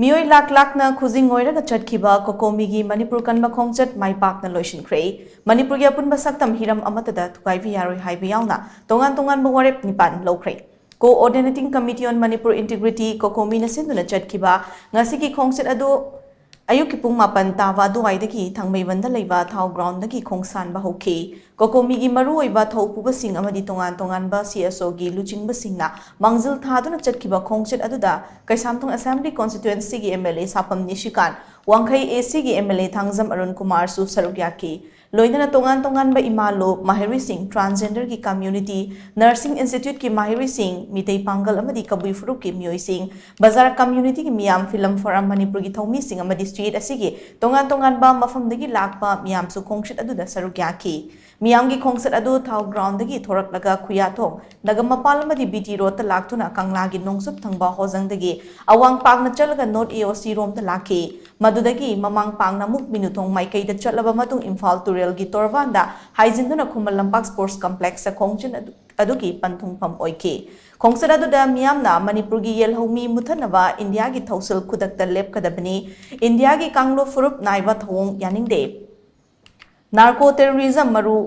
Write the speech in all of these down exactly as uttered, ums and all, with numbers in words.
ꯃꯤꯑꯣꯏ ꯂꯥꯛ ꯂꯥꯛꯅ ꯈꯨꯖꯤꯡ ꯑꯣꯏꯔꯒ ꯆꯠꯈꯤꯕ ꯀꯣꯀꯣꯃꯤꯒꯤ ꯃꯅꯤꯄꯨꯔ ꯀꯟꯕ ꯈꯣꯡꯆꯠ ꯃꯥꯏ ꯄꯥꯛꯅ ꯂꯣꯏꯁꯤꯟꯈ꯭ꯔꯦ꯫ ꯃꯅꯤꯄꯨꯔꯒꯤ ꯑꯄꯨꯟꯕ ꯁꯛꯇꯝ ꯍꯤꯔꯝ ꯑꯃꯠꯇꯗ ꯊꯨꯒꯥꯏꯕ ꯌꯥꯔꯣꯏ ꯍꯥꯏꯕ ꯌꯥꯎꯅ ꯇꯣꯉꯥꯟ ꯇꯣꯉꯥꯟꯕ ꯋꯥꯔꯦꯞ ꯅꯤꯄꯥꯟ ꯂꯧꯈ꯭ꯔꯦ꯫ Coordinating Committee on Manipur Integrity, ꯀꯣꯀꯣꯃꯤꯅ ꯁꯤꯟꯗꯨꯅ ꯆꯠꯈꯤꯕ ꯉꯁꯤꯒꯤ ꯈꯣꯡꯆꯠ ꯑꯗꯨ ꯑꯌꯨꯛꯀꯤ ꯄꯨꯡ ꯃꯥꯄꯟ ꯇꯥꯕ ꯑꯗꯨꯋꯥꯏꯗꯒꯤ ꯊꯥꯡꯃꯩꯕꯟꯗ ꯂꯩꯕ ꯊꯥꯎ ꯒ꯭ꯔꯥꯎꯟꯗꯒꯤ ꯈꯣꯡꯁꯥꯟꯕ ꯍꯧꯈꯤ꯫ ꯀꯣꯀꯣꯃꯤꯒꯤ ꯃꯔꯨꯑꯣꯏꯕ ꯊꯧꯄꯨꯕꯁꯤꯡ ꯑꯃꯗꯤ ꯇꯣꯉꯥꯟ ꯇꯣꯉꯥꯟꯕ CSOꯒꯤ ꯂꯨꯆꯤꯡꯕꯁꯤꯡꯅ ꯃꯥꯡꯖꯤꯜ ꯊꯥꯗꯨꯅ ꯆꯠꯈꯤꯕ ꯈꯣꯡꯆꯠ ꯑꯗꯨꯗ ꯀꯩꯁꯥꯝꯊꯣꯡ Assembly Constituencyꯒꯤ MLA ꯁꯥꯄꯝ ꯅꯤꯁꯤꯀꯥꯟ, ꯋꯥꯡꯈꯩ ACꯒꯤ MLA ꯊꯥꯡꯖꯝ ꯑꯔꯨꯟ ꯀꯨꯃꯥꯔꯁꯨ ꯁꯔꯨꯛ ꯌꯥꯈꯤ꯫ ꯂꯣꯏꯅꯅ ꯇꯣꯉꯥꯟ ꯇꯣꯉꯥꯟꯕ ꯏꯃꯥ ꯂꯣꯞ, ꯃꯍꯩꯔꯣꯏꯁꯤꯡ, transgenderꯒꯤ community, nursing instituteꯀꯤ ꯃꯍꯩꯔꯣꯏꯁꯤꯡ, ꯃꯤꯇꯩ ꯄꯥꯡꯒꯜ ꯑꯃꯗꯤ ꯀꯕꯨꯏ ꯐꯨꯔꯨꯞꯀꯤ ꯃꯤꯑꯣꯏꯁꯤꯡ, ꯕꯖꯥꯔ communityꯒꯤ ꯃꯤꯌꯥꯝ, film forum ꯃꯅꯤꯄꯨꯔꯒꯤ ꯊꯧꯃꯤꯁꯤꯡ ꯑꯃꯗꯤ state ꯑꯁꯤꯒꯤ ꯇꯣꯉꯥꯟ ꯇꯣꯉꯥꯟꯕ ꯃꯐꯝꯗꯒꯤ ꯂꯥꯛꯄ ꯃꯤꯌꯥꯝꯁꯨ ꯈꯣꯡꯆꯠ ꯑꯗꯨꯗ ꯁꯔꯨꯛ ꯌꯥꯈꯤ꯫ ꯃꯤꯌꯥꯝꯒꯤ ꯈꯣꯡꯆꯠ ꯑꯗꯨ ꯊꯥꯎ ꯒ꯭ꯔꯥꯎꯟꯗꯒꯤ ꯊꯣꯔꯛꯂꯒ ꯈꯨꯌꯥꯊꯣꯡ, ꯅꯒꯝꯃꯄꯥꯜ ꯑꯃꯗꯤ BT ꯔꯣꯗꯇ ꯂꯥꯛꯇꯨꯅ ꯀꯪꯂꯥꯒꯤ ꯅꯣꯡꯆꯨꯞ ꯊꯪꯕ ꯍꯣꯖꯪꯗꯒꯤ ꯑꯋꯥꯡ ꯄꯥꯡꯅ ꯆꯠꯂꯒ North AOC ꯔꯣꯝꯗ ꯂꯥꯛꯈꯤ꯫ ꯃꯗꯨꯗꯒꯤ ꯃꯃꯥꯡ ꯄꯥꯡꯅ ꯑꯃꯨꯛ ꯃꯤꯅꯨꯊꯣꯡ ꯃꯥꯏꯀꯩꯗ ꯆꯠꯂꯕ ꯃꯇꯨꯡ ꯏꯝꯐꯥꯜ ꯇꯨꯔꯦꯜꯒꯤ ꯇꯣꯔꯕꯥꯟꯗ ꯍꯥꯏꯖꯤꯟꯗꯨꯅ ꯈꯨꯃꯟ ꯂꯝꯄꯥꯛ Sports Complexꯇ ꯈꯣꯡꯆꯠ ꯑꯗꯨ, ꯑꯗꯨꯒꯤ ꯄꯟꯊꯨꯡꯐꯝ ꯑꯣꯏꯈꯤ꯫ ꯈꯣꯡꯆꯠ ꯑꯗꯨꯗ ꯃꯤꯌꯥꯝꯅ ꯃꯅꯤꯄꯨꯔꯒꯤ ꯌꯦꯜꯍꯧꯃꯤ ꯃꯨꯊꯠꯅꯕ ꯏꯟꯗꯤꯌꯥꯒꯤ ꯊꯧꯁꯤꯜ ꯈꯨꯗꯛꯇ ꯂꯦꯞꯀꯗꯕꯅꯤ, ꯏꯟꯗꯤꯌꯥꯒꯤ ꯀꯥꯡꯂꯨꯞ ꯐꯨꯔꯨꯞ ꯅꯥꯏꯕ ꯊꯧꯑꯣꯡ ꯌꯥꯅꯤꯡꯗꯦ, narco terrorism ꯃꯔꯨ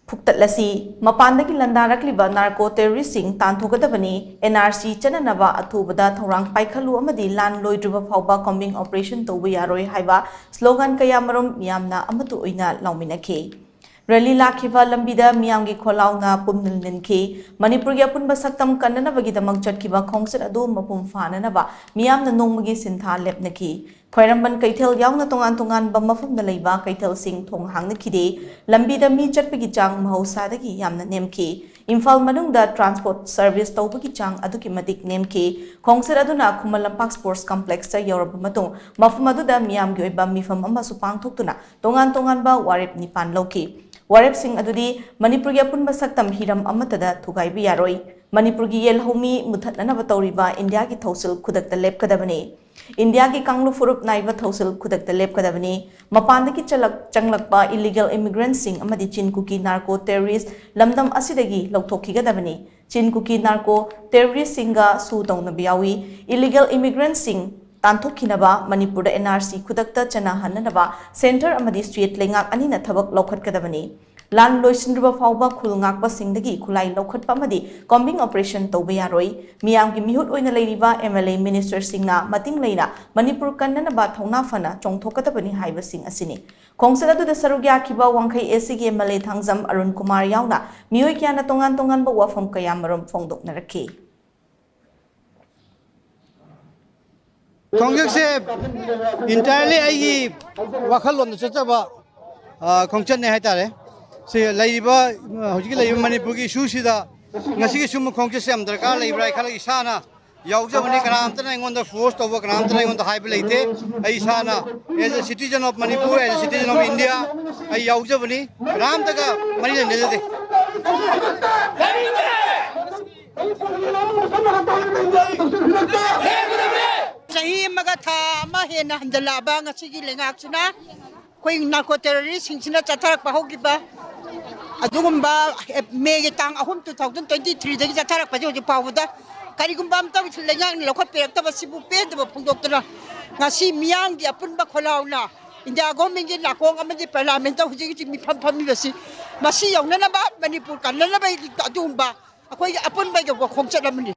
ꯐꯨꯛꯇꯠꯂꯁꯤ, ꯃꯄꯥꯟꯗꯒꯤ ꯂꯥꯟꯗꯥꯔꯛꯂꯤꯕ narco terroristꯁꯤꯡ ꯇꯥꯟꯊꯣꯛꯀꯗꯕꯅꯤ, NRC ꯆꯠꯅꯅꯕ ꯑꯊꯨꯕꯗ ꯊꯧꯔꯥꯡ ꯄꯥꯏꯈꯠꯂꯨ ꯑꯃꯗꯤ ꯂꯥꯟ ꯂꯣꯏꯗ꯭ꯔꯤꯕ ꯐꯥꯎꯕ combing operation ꯇꯧꯕ ꯌꯥꯔꯣꯏ ꯍꯥꯏꯕ slogan ꯀꯌꯥꯃꯔꯨꯝ ꯃꯤꯌꯥꯝꯅ ꯑꯃꯠꯇ ꯑꯣꯏꯅ ꯂꯥꯎꯃꯤꯟꯅꯈꯤ꯫ Rally ꯂꯥꯛꯈꯤꯕ ꯂꯝꯕꯤꯗ ꯃꯤꯌꯥꯝꯒꯤ ꯈꯣꯜꯂꯥꯎꯅ ꯄꯨꯝꯅ ꯅꯤꯟꯈꯤ꯫ ꯃꯅꯤꯄꯨꯔꯒꯤ ꯑꯄꯨꯟꯕ ꯁꯛꯇꯝ ꯀꯟꯅꯅꯕꯒꯤꯗꯃꯛ ꯆꯠꯈꯤꯕ ꯈꯣꯡꯆꯠ ꯑꯗꯨ ꯃꯄꯨꯡ ꯐꯥꯅꯅꯕ ꯃꯤꯌꯥꯝꯅ ꯅꯣꯡꯃꯒꯤ ꯁꯤꯟꯊꯥ ꯂꯦꯞꯅꯈꯤ꯫ ꯈ꯭ꯋꯥꯏꯔꯝꯕꯟ ꯀꯩꯊꯦꯜ ꯌꯥꯎꯅ ꯇꯣꯉꯥꯟ ꯇꯣꯉꯥꯟꯕ ꯃꯐꯝꯗ ꯂꯩꯕ ꯀꯩꯊꯦꯜꯁꯤꯡ ꯊꯣꯡ ꯍꯥꯡꯅꯈꯤꯗꯦ꯫ ꯂꯝꯕꯤꯗ ꯃꯤ ꯆꯠꯄꯒꯤ ꯆꯥꯡ ꯃꯍꯧꯁꯥꯗꯒꯤ ꯌꯥꯝꯅ ꯅꯦꯝꯈꯤ꯫ ꯏꯝꯐꯥꯜ ꯃꯅꯨꯡꯗ transport service ꯇꯧꯕꯒꯤ ꯆꯥꯡ ꯑꯗꯨꯛꯀꯤ ꯃꯇꯤꯛ ꯅꯦꯝꯈꯤ꯫ ꯈꯣꯡꯆꯠ ꯑꯗꯨꯅ ꯈꯨꯃꯟ ꯂꯝꯄꯥꯛ Sports Complexꯇ ꯌꯧꯔꯕ ꯃꯇꯨꯡ ꯃꯐꯝ ꯑꯗꯨꯗ ꯃꯤꯌꯥꯝꯒꯤ ꯑꯣꯏꯕ ꯃꯤꯐꯝ ꯑꯃꯁꯨ ꯄꯥꯡꯊꯣꯛꯇꯨꯅ ꯇꯣꯉꯥꯟ ꯇꯣꯉꯥꯟꯕ ꯋꯥꯔꯦꯞ ꯅꯤꯄꯥꯟ ꯂꯧꯈꯤ꯫ ꯋꯥꯔꯦꯞꯁꯤꯡ ꯑꯗꯨꯗꯤ ꯃꯅꯤꯄꯨꯔꯒꯤ ꯑꯄꯨꯟꯕ ꯁꯛꯇꯝ ꯍꯤꯔꯝ ꯑꯃꯠꯇꯗ ꯊꯨꯒꯥꯏꯕ ꯌꯥꯔꯣꯏ, ꯃꯅꯤꯄꯨꯔꯒꯤ ꯌꯦꯜꯍꯧꯃꯤ ꯃꯨꯊꯠꯅꯅꯕ ꯇꯧꯔꯤꯕ ꯏꯟꯗꯤꯌꯥꯒꯤ ꯊꯧꯁꯤꯜ ꯈꯨꯗꯛꯇ ꯂꯦꯞꯀꯗꯕꯅꯤ, ꯏꯟꯗꯤꯌꯥꯒꯤ ꯀꯥꯡꯂꯨꯞ ꯐꯨꯔꯨꯞ ꯅꯥꯏꯕ ꯊꯧꯁꯤꯜ ꯈꯨꯗꯛꯇ ꯂꯦꯞꯀꯗꯕꯅꯤ꯫ ꯃꯄꯥꯟꯗꯒꯤ ꯆꯂꯛ-, ꯆꯪꯂꯛꯄ illegal immigrantꯁꯤꯡ ꯑꯃꯗꯤ ꯆꯤꯟ ꯀꯨꯀꯤ narco terrorist ꯂꯝꯗꯝ ꯑꯁꯤꯗꯒꯤ ꯂꯧꯊꯣꯛꯈꯤꯒꯗꯕꯅꯤ꯫ ꯆꯤꯟ ꯀꯨꯀꯤ narco terroristꯁꯤꯡꯒ ꯁꯨ ꯇꯧꯅꯕ ꯌꯥꯎꯏ꯫ Illegal immigrantꯁꯤꯡ ꯇꯥꯟꯊꯣꯛꯈꯤꯅꯕ ꯃꯅꯤꯄꯨꯔꯗ N R C ꯈꯨꯗꯛꯇ ꯆꯠꯅꯍꯟꯅꯅꯕ centre ꯑꯃꯗꯤ state ꯂꯩꯉꯥꯛ ꯑꯅꯤꯅ ꯊꯕꯛ ꯂꯧꯈꯠꯀꯗꯕꯅꯤ꯫ ꯂꯥꯟ ꯂꯣꯏꯁꯤꯟꯗ꯭ꯔꯤꯕ ꯐꯥꯎꯕ ꯈꯨꯜ ꯉꯥꯛꯄꯁꯤꯡꯗꯒꯤ ꯈꯨꯠꯂꯥꯏ ꯂꯧꯈꯠꯄ ꯑꯃꯗꯤ combing operation ꯇꯧꯕ ꯌꯥꯔꯣꯏ꯫ ꯃꯤꯌꯥꯝꯒꯤ ꯃꯤꯍꯨꯠ ꯑꯣꯏꯅ ꯂꯩꯔꯤꯕ M L A ministerꯁꯤꯡꯅ ꯃꯇꯤꯡ ꯂꯩꯅ ꯃꯅꯤꯄꯨꯔ ꯀꯟꯅꯅꯕ ꯊꯧꯅꯥ ꯐꯅ ꯆꯣꯡꯊꯣꯛꯀꯗꯕꯅꯤ ꯍꯥꯏꯕꯁꯤꯡ ꯑꯁꯤꯅꯤ꯫ ꯈꯣꯡꯆꯠ ꯑꯗꯨꯗ ꯁꯔꯨꯛ ꯌꯥꯈꯤꯕ ꯋꯥꯡꯈꯩ A Cꯒꯤ M L A Thangjam Arun Kumar ꯌꯥꯎꯅ ꯃꯤꯑꯣꯏ ꯀꯌꯥꯅ ꯇꯣꯉꯥꯟ ꯇꯣꯉꯥꯟꯕ ꯋꯥꯐꯝ ꯀꯌꯥ ꯃꯔꯨꯝ ꯐꯣꯡꯗꯣꯛꯅꯔꯛꯈꯤ꯫ ꯈꯣꯡꯆꯠꯁꯦ entirely ꯑꯩꯒꯤ ꯋꯥꯈꯜꯂꯣꯟꯗ ꯆꯠꯆꯕ, ꯑ, ꯈꯣꯡꯆꯠꯅꯦ ꯍꯥꯏꯇꯥꯔꯦ꯫ ꯁꯤ ꯂꯩꯔꯤꯕ, ꯑ, ꯍꯧꯖꯤꯛꯀꯤ ꯂꯩꯔꯤꯕ ꯃꯅꯤꯄꯨꯔꯒꯤ issueꯁꯤꯗ ꯉꯁꯤꯒꯤ ꯁꯨꯝꯕ ꯈꯣꯡꯆꯠꯁꯦ ꯌꯥꯝ ꯗꯔꯀꯥꯔ ꯂꯩꯕ꯭ꯔꯥ ꯍꯥꯏ ꯈꯜꯂꯒ ꯏꯁꯥꯅ ꯌꯥꯎꯖꯕꯅꯤ꯫ ꯀꯅꯥꯝꯇꯅ ꯑꯩꯉꯣꯟꯗ force ꯇꯧꯕ, ꯀꯅꯥꯝꯇꯅ ꯑꯩꯉꯣꯟꯗ ꯍꯥꯏꯕ ꯂꯩꯇꯦ꯫ ꯑꯩ ꯏꯁꯥꯅ as a citizen of Manipur, as a citizen of India, ꯑꯩ ꯌꯥꯎꯖꯕꯅꯤ꯫ ꯀꯅꯥꯝꯇꯒ ꯃꯔꯤ ꯂꯩꯅꯖꯗꯦ꯫ ꯆꯍꯤ ꯑꯃꯒ ꯊꯥ ꯑꯃ ꯍꯦꯟꯅ ꯍꯟꯖꯜꯂꯛꯑꯕ ꯉꯁꯤꯒꯤ ꯂꯩꯉꯥꯛꯁꯤꯅ ꯑꯩꯈꯣꯏ narco terroristꯁꯤꯡꯁꯤꯅ ꯆꯠꯊꯔꯛꯄ ꯍꯧꯈꯤꯕ ꯑꯗꯨꯒꯨꯝꯕ ꯃꯦꯒꯤ ꯇꯥꯡ ꯑꯍꯨꯝ two thousand twenty threeꯗꯒꯤ ꯆꯠꯊꯔꯛꯄꯁꯦ ꯍꯧꯖꯤꯛ ꯐꯥꯎꯕꯗ ꯀꯔꯤꯒꯨꯝꯕ ꯑꯃꯇ ꯂꯩꯉꯥꯛꯅ ꯂꯧꯈꯠꯄꯤꯔꯛꯇꯕꯁꯤꯕꯨ ꯄꯦꯟꯗꯕ ꯐꯣꯡꯗꯣꯛꯇꯨꯅ ꯉꯁꯤ ꯃꯤꯌꯥꯝꯒꯤ ꯑꯄꯨꯟꯕ ꯈꯣꯜꯂꯥꯎꯅ India governmentꯀꯤ ꯅꯥꯀꯣꯡ ꯑꯃꯗꯤ parliamentꯇ ꯍꯧꯖꯤꯛ ꯍꯧꯖꯤꯛ ꯃꯤꯐꯝ ꯐꯝꯃꯤꯕꯁꯤ ꯃꯁꯤ ꯌꯧꯅꯅꯕ ꯃꯅꯤꯄꯨꯔ ꯀꯟꯅꯅꯕ ꯑꯗꯨꯒꯨꯝꯕ ꯑꯩꯈꯣꯏꯒꯤ ꯑꯄꯨꯟꯕꯒꯤ ꯋꯥꯈꯣꯡꯆꯠ ꯑꯃꯅꯤ꯫